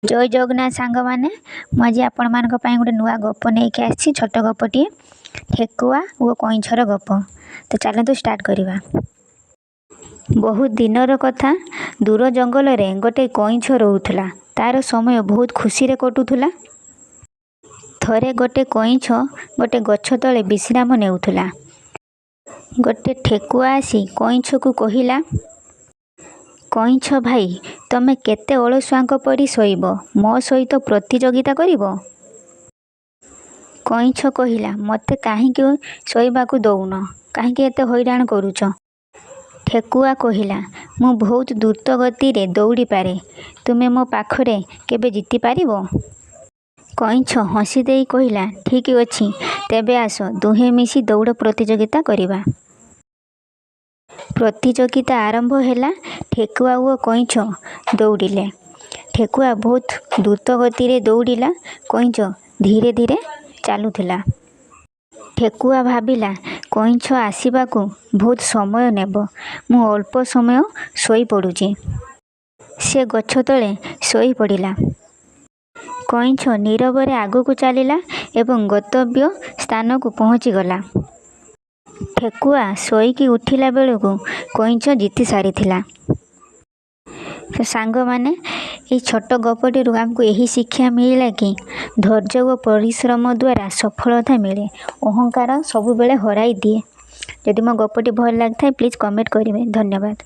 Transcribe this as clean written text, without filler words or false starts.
ଜୟ ଜଗନ୍ନାଥ ସାଙ୍ଗମାନେ, ମୁଁ ଆଜି ଆପଣମାନଙ୍କ ପାଇଁ ଗୋଟେ ନୂଆ ଗପ ନେଇକି ଆସିଛି, ଛୋଟ ଗପଟିଏ, ଠେକୁଆ ଓ କଇଁଛର ଗପ। ତ ଚାଲନ୍ତୁ ଷ୍ଟାର୍ଟ କରିବା। ବହୁତ ଦିନର କଥା, ଦୂର ଜଙ୍ଗଲରେ ଗୋଟେ କଇଁଛ ରହୁଥିଲା। ତା'ର ସମୟ ବହୁତ ଖୁସିରେ କଟୁଥିଲା। ଥରେ ଗୋଟେ କଇଁଛ ଗୋଟେ ଗଛ ତଳେ ବିଶ୍ରାମ ନେଉଥିଲା। ଗୋଟେ ଠେକୁଆ ଆସି କଇଁଛକୁ କହିଲା, "କଇଁଛ ଭାଇ, ତମେ କେତେ ଅଳସୁଆଙ୍କ ପରି ଶୋଇବ? ମୋ ସହିତ ପ୍ରତିଯୋଗିତା କରିବ?" କଇଁଛ କହିଲା, "ମୋତେ କାହିଁକି ଶୋଇବାକୁ ଦଉନ? କାହିଁକି ଏତେ ହଇରାଣ କରୁଛ?" ଠେକୁଆ କହିଲା, "ମୁଁ ବହୁତ ଦ୍ରୁତ ଗତିରେ ଦୌଡ଼ିପାରେ। ତୁମେ ମୋ ପାଖରେ କେବେ ଜିତିପାରିବ?" କଇଁଛ ହସିଦେଇ କହିଲା, "ଠିକ୍ ଅଛି, ତେବେ ଆସ, ଦୁହେଁ ମିଶି ଦୌଡ଼ ପ୍ରତିଯୋଗିତା କରିବା।" ପ୍ରତିଯୋଗିତା ଆରମ୍ଭ ହେଲା। ଠେକୁଆ ଓ କଇଁଛ ଦୌଡ଼ିଲେ। ଠେକୁଆ ବହୁତ ଦ୍ରୁତ ଗତିରେ ଦୌଡ଼ିଲା, କଇଁଛ ଧୀରେ ଧୀରେ ଚାଲୁଥିଲା। ଠେକୁଆ ଭାବିଲା, କଇଁଛ ଆସିବାକୁ ବହୁତ ସମୟ ନେବ, ମୁଁ ଅଳ୍ପ ସମୟ ଶୋଇପଡ଼ୁଛି। ସେ ଗଛ ତଳେ ଶୋଇପଡ଼ିଲା। କଇଁଛ ନୀରବରେ ଆଗକୁ ଚାଲିଲା ଏବଂ ଗନ୍ତବ୍ୟ ସ୍ଥାନକୁ ପହଞ୍ଚିଗଲା। ଠେକୁଆ ଶୋଇକି ଉଠିଲା ବେଳକୁ କଇଁଛ ଜିତି ସାରିଥିଲା। ତ ସାଙ୍ଗମାନେ, ଏଇ ଛୋଟ ଗପଟିରୁ ଆମକୁ ଏହି ଶିକ୍ଷା ମିଳିଲା କି ଧୈର୍ଯ୍ୟ ଓ ପରିଶ୍ରମ ଦ୍ୱାରା ସଫଳତା ମିଳେ, ଅହଙ୍କାର ସବୁବେଳେ ହରାଇ ଦିଏ। ଯଦି ମୋ ଗପଟି ଭଲ ଲାଗିଥାଏ, ପ୍ଲିଜ୍ କମେଣ୍ଟ କରିବେ। ଧନ୍ୟବାଦ।